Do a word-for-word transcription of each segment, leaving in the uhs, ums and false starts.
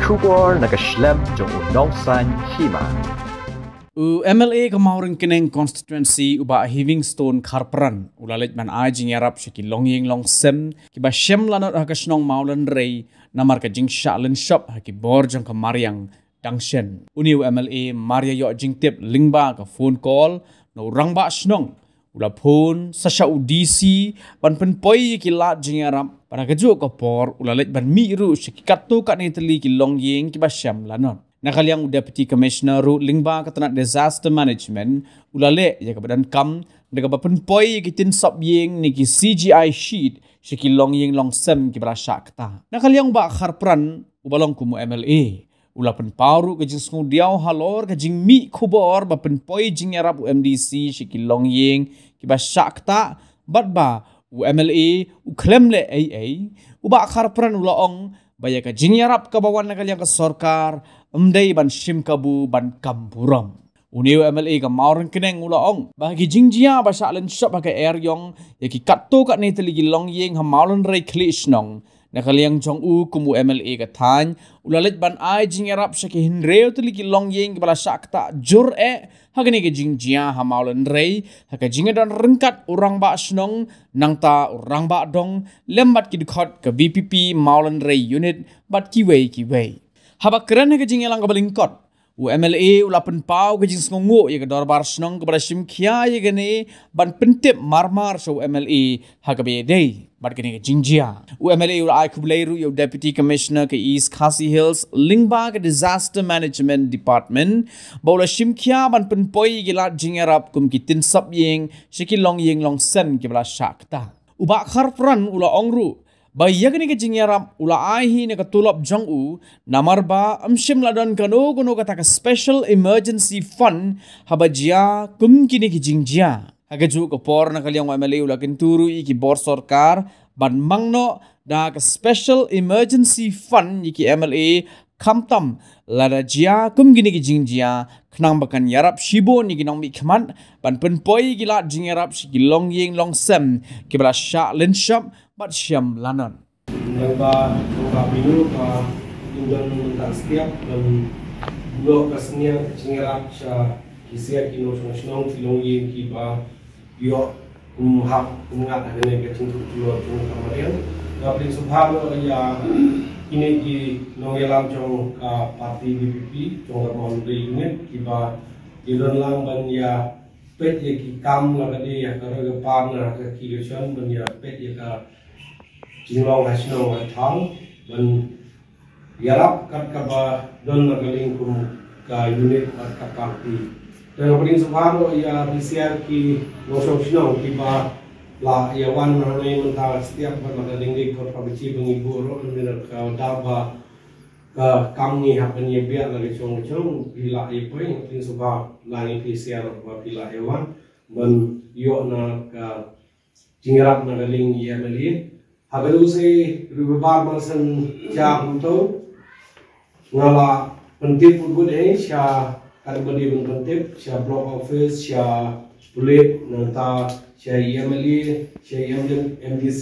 Khubor na ka shlem jong u nongsan hima. U M L A ka Mawryngkneng constituency u Bah Heavingstone Kharpran u la leit ban ai jingïarap sha ki longïing longsem kiba shem lanot ha ka shnong Mawlynrei namar ka jingshah lynshop ha ki bor jong ka mariang dang shen. Une u M L A mar ïa ïoh jingtip lyngba ka phone call na u rangbah shnong, u la phone sa sha u D C ban pynpoi ïa ki lad jingïarap, bad ha kajuh ka por u la leit ban mih ruh sha ki katto katne tylli ki longïing kiba shem lanot. Na ka liang u Deputy Commissioner ruh lyngba ka tnat Disaster Management u la leh ïa kaba donkam da kaba pynpoi ïa ki tynsop ïing ne ki C G I sheet sha ki longïing longsem kiba la shah ktah. Na ka liang u Bah Kharpran uba long kum u M L A u la pynpaw ruh ka jingsngewdiaw halor ka jingmih khubor ba pynpoi jingïarap u M D C sha ki longïing kiba shah ktah, bad ba u M L A u khlem leh ei ei. U Bah Kharpran u la ong ba ïa ka jingïarap kaba wan na ka liang ka sorkar ym dei ban shim kabu ban kam burom. Une u M L A ka Mawryngkneng u la ong ba ki jingjia ba shah lynshop ha ka eriong ïa ki katto katne tylli ki longïing ha Mawlynrei khlieh shnong. Na ka liang jong u kum u M L A ka thaiñ u la leit ban ai jingïarap sha ki hynriew tylli ki longïing kiba la shah ktah jur eh ha kane ka jingjia ha Mawlynrei ha ka jingdon ryngkat u rangbah shnong, nangta u rangbah dong lem bad ki dkhot ka V P P Mawlynrei unit bad kiwei kiwei. Haba kren ha ka jingïalang kaba lyngkot, u M L A u la pynpaw ka jingsngewnguh ïa ka dorbar shnong kaba la shim khia ïa kane ban pyntip marmar sha u M L A ha kaba ïadei bad kane ka jingjia. U M L A u la ai khublei ruh ïa u Deputy Commissioner ka East Khasi Hills lyngba ka Disaster Management Department ba u la shim khia ban pynpoi ïa ki lad jingïarap kum ki tynsop ïing sha ki longïing longsem kiba la shah ktah. U Bah Kharpran u la ong ruh ba ïa kane ka jingïarap u la ai hi na ka tulop jong u, namar ba ym shym la don kano kano kata ka Special Emergency Fund haba jia kum kine ki jingjia. Ha kajuh ka por na ka liang u M L A u la kyntu ruh ïa ki bor sorkar ban mang noh da ka Special Emergency Fund ïa ki M L A, khamtam lada jia kum kine ki jingjia, khnang ba kan ïarap shibun ïa ki nongmihkhmat ban pynpoi ïa ki lad jingïarap sha ki longïing longsem kiba la shah lynshop bad shem lanot. Nangta ka pynpaw ba kin don mynta step ban buh ka sniang ka jingïarap sha ki sia ki nongshong shnong ki longïing kiba ïoh kum hap kum ngat ha kane ka jingtip jingtulor jong ka mariang. Nga pdiang sngewbha ïa kine ki nongïalam jong ka party V P P jong ka Mawlynrei unit kiba ïadon lang ban ïa peit ïa ki kam la ka dei ïa ka roi ka par na ka ki ka shon ban ïa peit ïa ka jinglong ha shnong ha thaw ban ïarap kat kaba don na ka liang kum ka unit bad ka party. Te nga pdiang sngewbha ïa ki sia ki nongshong shnong kiba la ïa wan hangne mynta step bad la ka ding dei kot kaba chi ba ngi buh ruh mynta ka daw ba ka kam ngi hap ban ïa biang la ka shong ka shong phi la ïa poi. Nga pdiang sngewbha lang ïa ki sia ruh ba phi la ïa wan ban ïoh na ka jingïarap na ka liang ïa ka liang. Ha ka duseh Ribawar Marsan Jap Mto nga la pyntip put put eh sha ka dei ban pyntip sha block office, sha pulit, nangta sha M L A, sha M D C,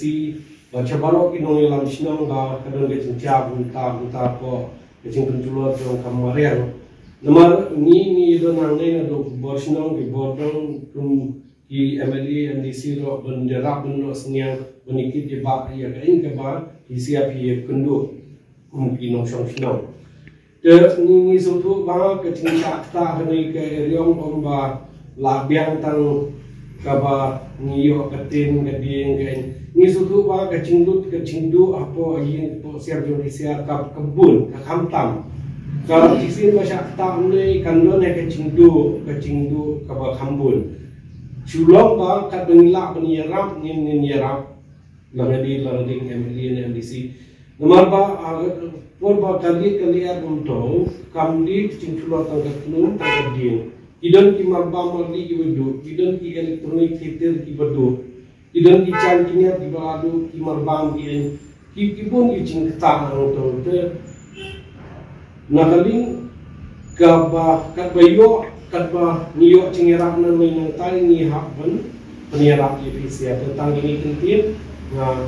bad sha baroh ki nongïalam shnong ba ka don ka jingjia mynta mynta ko ka jingpynjulor jong ka mariang. Namar ngi ngi don hangne naduh bor shnong ki bor dong kum ki M L A, M D C ruh ban ïarap ban noh sniang ban ïa kit ïa ba ïa ka ing kaba ki sia phi ïa kynduh kum ki nongshong shnong. Te ngi ngi sngewthuh ba ka jingshah ktah kane ka eriong ym ba la biang tang kaba ngi ïoh ka tin ka dieng ka ing. Ngi sngewthuh ba ka jinglut ka jingduh hapoh ïing hapoh siar jong ki sia ka ka bun ka khamtam. Ka shisien ba shah ktah ne kan don ïa ka jingduh ka jingduh kaba kham bun. Shu long ba katba ngi lah ban ïarap ngin ngin ïarap. La ka dei la ka dei M L A ne M D C. Namar ba por ba ka lieh ka lieh ar kumto kam dei ka jingpynlong tang ka khlem tang ka dieng. Ki don ki marbam mardi kiba duh, ki don ki electronic heater kiba duh, ki don ki jan ki niat kiba la duh, ki marbam ki eng ki ki bun ki jingktah hangto te. Na ka liang kaba katba ïoh katba ngi ïoh jingïarap na ngi nangta ngi hap ban pynïarap ïa phi sia. Te tang kine ki ktien nga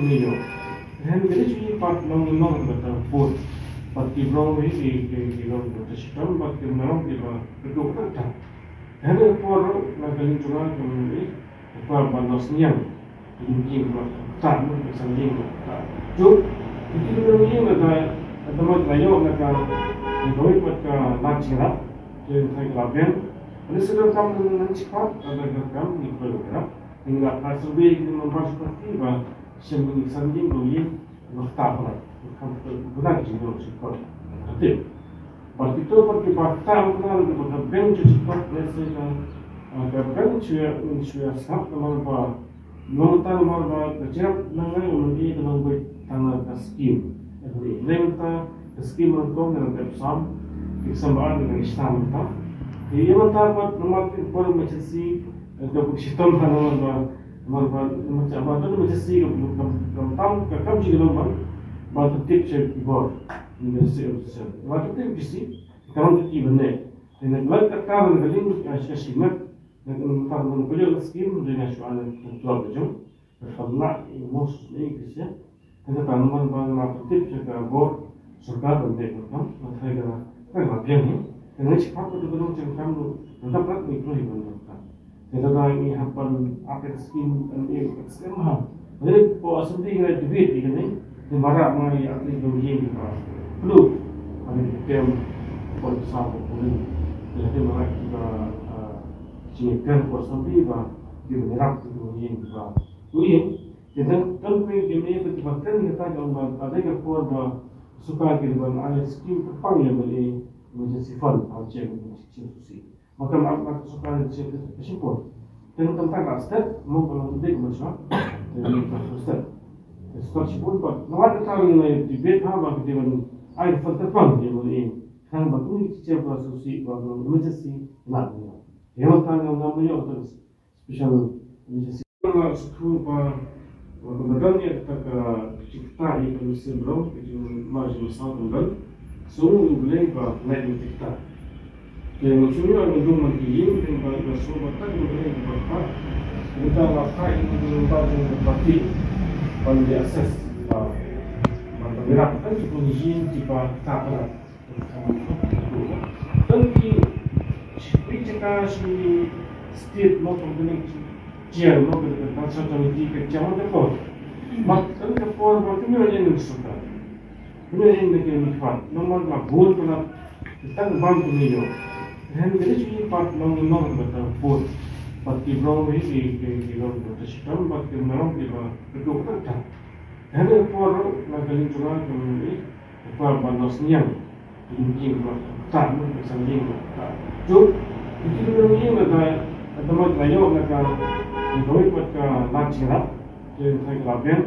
ngi ïoh. Hynrei ka dei shuh pat long long ba ta bud. Bad ki briew hi ki ki ki long ba ta shitom bad ki long ki ba kyrduh ta ta. Hynrei ka por ruh na ka liang jong nga ka mut i ka por ba nos niam. Ka ïing ba ta mut ka san ïing ba ta. Ju ki ki long ïing ba ta ta ma ka ïoh na ka ka ka ka lad sirap. Ki thai ka la biang. Ani sdang kam nang chipat ada ka kam ni pelu ka. Tinggal ka survey ni memang pas pasti ba shem ni san ïing ba ïing ba ta pala. Kam tu benar ji no chipat. Tapi ba kita pergi ba ta benar ba ka biang ji chipat. Let's say ka ka biang ji ni shuya sap nama ba Nangta namar ba ka jingïarap na ngi u ngi ka nang beit tang ka skim. Nangta ka skim nyngkong ka nang beit sam, ka sam ba ar ka nang sam ta. Ïa nangta ba namar ka por emergency ka buk shitom ha namar ba namar ba namar ba emergency ka buk kam kam tam ka kam ji ka nang ba ba ka tip che ki bor. Ni ka skim. Ba ka tip ki si ka nang ki bane. Ni ka ka ka ka ling ka shi ka shi met. Nangta ngan pynlong skim de nga shu an ka tlot ka jong ka kham lah i mos ne ka sia. Nangta ngan ban ban ma tip cha ka bor sorkar ban de ka kam na thai ka ka la biang ni. Ngan chi pat ka tu ka dong cha ka kam lu nangta pat ni kloi ban ka. Nangta ngi hap ban ap ka skim an e ka skim ha. Hynrei po assembly ngi la debate ïa kane, te mara ma ïa atli dong ïing ba plu. Ani tem pon sa ko puli. Te te mara ki ba, ah, jingïakren po assembly ba ki ba nyerap ki dong ïing ba plu ïing. Te tang tang phi ki me ba ki ba kren kata ka ong ba ada ka por ba suka ki ba ai skim ka pang ïa ba emergency fund ba che emergency fund. Makam ap mak suka ni che ke simpul. Teng tentang ka step mo ko long dik mo sha. Teng ka step. Step simpul ba. Nawat ka ni debate ha ba ke ban ai fund tepang ni mo ni. Kan ba tu ni che ba susi ba emergency na ni. Yang kan ngam ngam yo special emergency. Nga sukhu ba, ba ka madan ïa kata ka jingkta ïa ka mynsiem bro, ka jingmar jingmysaw ka madan. So u Blei ba lait ïa kata. Te nga shu ïoh nga dum man ki ïing, te ba nga shu ba tak u Blei ba kta. Kita ba kta ïa ka jingmysaw jingmysaw. Ban ïa assess ba ban ïarap tang ki ïing kiba ktah palat. Tang ki shiphew jaka shi state mo, company, chair mo, ka culture committee ka jam ka por. Mat tang ka por ba kynmaw ïa ngi sorkar. Kynmaw ïa ngi ki mihkhmat. Namar ba bun palat tang bam kynmaw ïa. Hynrei ka dei shi pat long long ba ta bun. Pat ki long hi ki ki long ba ta shitom, pat ki long ki ba ka duk ta ta. Hynrei ka por na ka liang jong nga ka long hi ka por ba nos niang. Ïing ba ta, mo, ka san ïing ba ta. Jong ki ki long ïing ba ta, ta ma ka ïoh na ka, ka wei pat ka lad jingrap. Te ka la biang.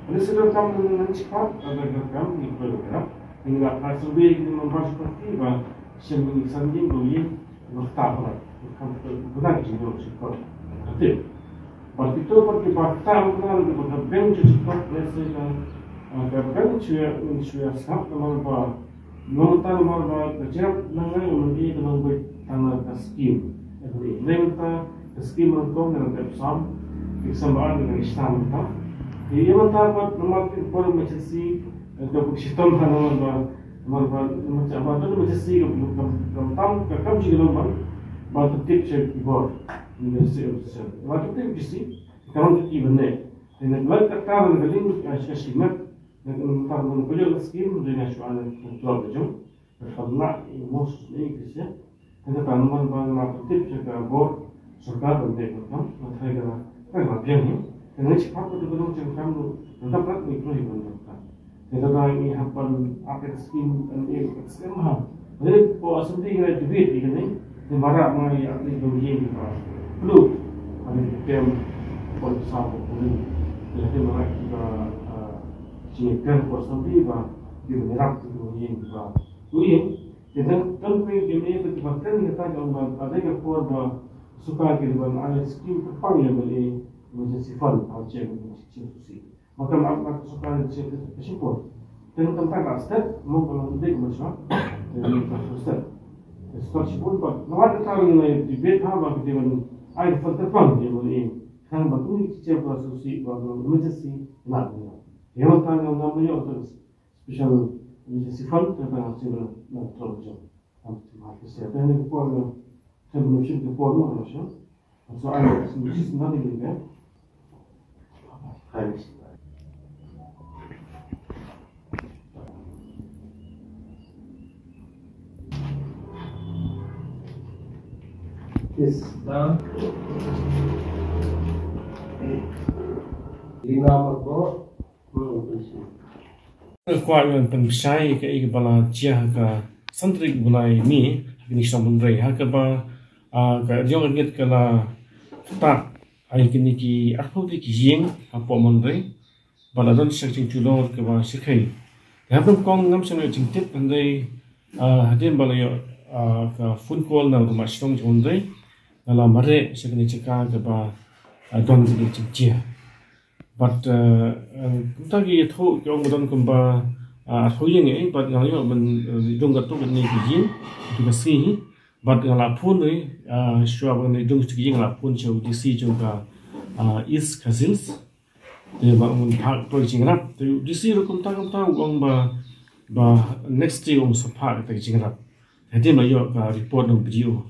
Ani sida kam nang chipat, ka da ka kam ni ko ka. Ni la ka survey ni member party ba shem ni san ïing ba ïing ba ta ba. Kam ka guna ki jingïoh chipat. Ate. Ba ki to ba ki ba ta ba na ba ka biang chipat, let's say ka, ah, ka biang chuya, chuya sap ka ba Nangta namar ba ka jingïarap nang ngai u nang ïa ka nang beit tang na ka skim. Nangta ka skim nang kong nang dep sam. Ka sam ba nang ïa sam ta. Ïa nangta ba namar ka por emergency ka buk shitom ha namar ba namar ba namar ba emergency ka buk kam kam tam ka kam ji ka nang ba ba ka tip check ki bor. Ni ka si emergency. Ba ka tip ki si ka nang ki bane. Ni ka ka ka ling ka shi met. Nangta ngan pynjah skim de nga shu an control de jong. Ka kham lah i mos ni ki sia. Nangta ngan ban ban ma tip cha ka bor sorkar ban de ka kam. Nangta ka ka la biang ni. Nangta chi pat ka tu ka dong cha ka kam lu. Nangta pat ni kloi ban ka. Nangta ngi hap ban ap ka skim an i ka skim ha. Ni po assembly ngai debate ni ka ni. Ni mara ma i ap ni dong yin ka. Lu. Ani tem pon sa ko ni. Ni mara ki ba Jingkren ko sambi ba ki ba nyerap ki ba ïing ba u ïing. Ki dang dang phi ki mih ba ki ba kren kata ka ong ba ada ka por ba suka ki ba ai skim ka pang ïa ba i emergency fund ba che ba chi chi si. Maka ma ma suka ni che ka shi por. Teng tang ta ka step mo ka long dik ma sha. Teng ka step. Step shi por ba na wa ka ta ni debate ha ba ki ba ai fund ka pang ïa ba i. Kan ba tu ni che ba su si ba emergency na ni. Ïa ma tang ngam ngam ïoh tang special emergency fund tang tang similar na tang jong. Am tu ma ke sia tang ni por na tang ni shin ke por na sha. So I was just not in there. Yes. Done. Lina Marbo. Nga kwah ban pynshai ïa kaei kaba la jia ha ka san tarik u bnai May ha kane ka shnong Mawlynrei ha kaba, ah, ka Ri Ïong Ngit ka la ktah ïa kine ki arphew tylli ki ïing hapoh Mawlynrei. Ba la don sha ka jingjulor kaba shyrkhei. Te hapdeng kong ngam shym ïoh jingtip hynrei, ah, hadien ba la ïoh, ah, ka phone call na u rangbah shnong jong Mawlynrei nga la mareh sha kane ka jaka kaba, ah, don kane ka jingjia. Bad, eh, eh, kumta ki ïathuh ki ong ba don kumba, ah, arphew ïing eh, bad nga la ïoh ban, eh, rung katto katne ki ïing, katto ka sngi hi. Bad nga la phone ri, ah, shuwa ba ngi rung katto ki ïing nga la phone sha u D C jong ka, ah, East Khasi Hills. Te ba un phah katto ki jingïarap. Te u D C ruh kumta kumta u ong ba, ba next day un sa phah katto ki jingïarap. Hadien ba la ïoh ka report na u B D O.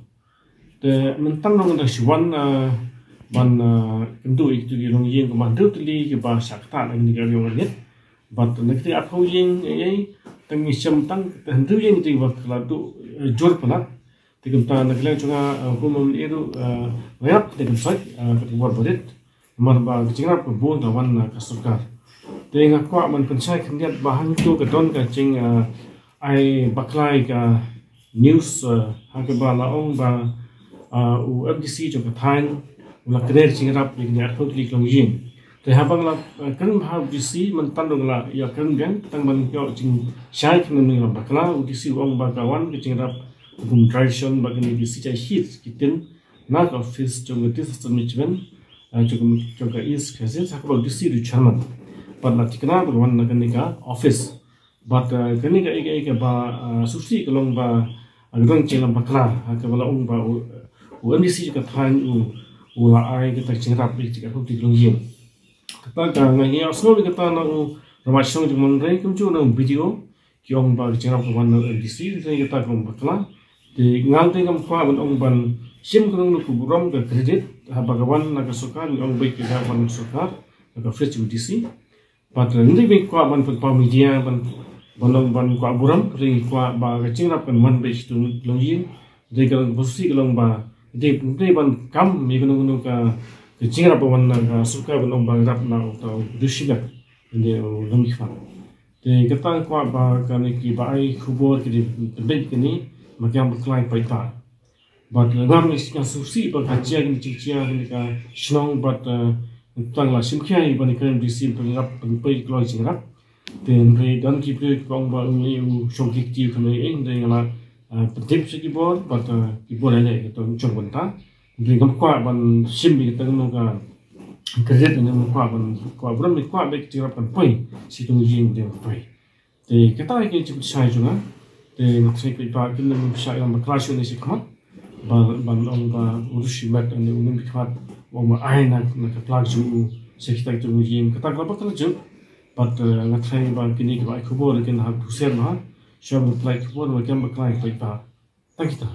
Te mynta ngi dang shu wan, eh, ban, eh, kynduh ïa kito ki longïing kumba hynriew tylli kiba shah ktah na kane ka Ri Ïong Ngit. Bad na kito arphew ïing, eh, eh, tang ngi shem tang hynriew ïing kito kiba la duh, eh, jur palat. Te kumta na ka liang jong nga, eh, kum u M L A ruh, eh, nga ïap te kumta, eh, ka khubor ba rit. Namar ba ka jingïarap ka bun ka wan na ka sorkar. Te nga kwah ban pynshai khyndiat ba hangto ka don ka jing, ah, ai bakla ïa ka news, ah, ha kaba la ong ba, ah, u M D C jong ka thaiñ u la kner jingïarap ïa kine arphew tylli ki longïing. Te haba nga la, ah, kren bha u D C mynta ruh nga la ïa kren biang tang ban ïoh jingshai khyndiat na bakla u D C u ong ba ka wan ka jingïarap kum dry ration ba kine ki sijai sheet ki tin na ka office jong ka Disaster Management, eh, jong ka, jong ka East Khasi Hills, ha kaba u D C u dei u chairman. Bad la thikna ba ka wan na kane ka office. Bad, eh, kane ka, ka, kaba, eh, sngewsih ka long ba, eh, ka don jingïalam bakla, ha kaba la ong ba u, u M D C jong ka thaiñ u, u la ai kata ka jingïarap ïa kata ka arphew tylli ki longïing. Kata ka nga ïohsngew ïa kata na u rangbah shnong jong Monrei kumjuh na u B D O, ki ong ba ka jingïarap ka wan na u M D C, hynrei kata ka long bakla. Te nga te ngam kwah ban ong ban shim ka long na ka burom ka credit, haba ka wan na ka sorkar, ngi ong beit ka wan na ka sorkar, na ka office M D C. Bad, eh, ngi kwah ban pynpaw media, ban, ban ong ban kwah burom, hynrei kwah ba ka jingïarap kan wan beit sha uto u longïing, hynrei ka long ba, hynrei, hynrei ban kam, ïa kano kano ka, ka jingïarap ba wan na ka sorkar ban ong ba ngi ïarap na uta u Rishi Lack, hynrei u nongmihkhmat. Te kata kwah ba kane kiba ai khubor ki dei pynbeit kane, ba ki ïam bakla ki paidbah. Bad, eh, ngam ngi sngewsih ba ka jia kane jingïaid kane ka shnong bad, eh, tang la shim khia ba ne kane M D C pynrap pynpei kloi jingïarap. Te hynrei don ki briew kiba ong ba u ne u shong ki kti u kham ne ing, hynrei nga la, eh, pyntip sha ki bor bad, eh, ki bor ïaleh kata u jong bynta. Hynrei ngam kwah ban shim beit kata kano ka credit, ngam kwah ban kwah burom, ngam kwah beit ka jingïarap kan poi sha uto u ïing, hynrei kan poi. Te kata ka jingpynshai jong nga. Te nga tharai paidbah kin nym shah ïam bakla shuh ne shakhmat. Ba, ban ong ba u Rishi Lack ne u nongmihkhmat, ba ong ba ai na, na ka pla jong u sha kita ki longïing, kata ka long bakla jong. Bad, eh, nga tharai ba kine kiba ai khubor kin hap husiar bha, shuwa ban pynlait khubor ba ki ïam bakla ïa paidbah. Tang kita.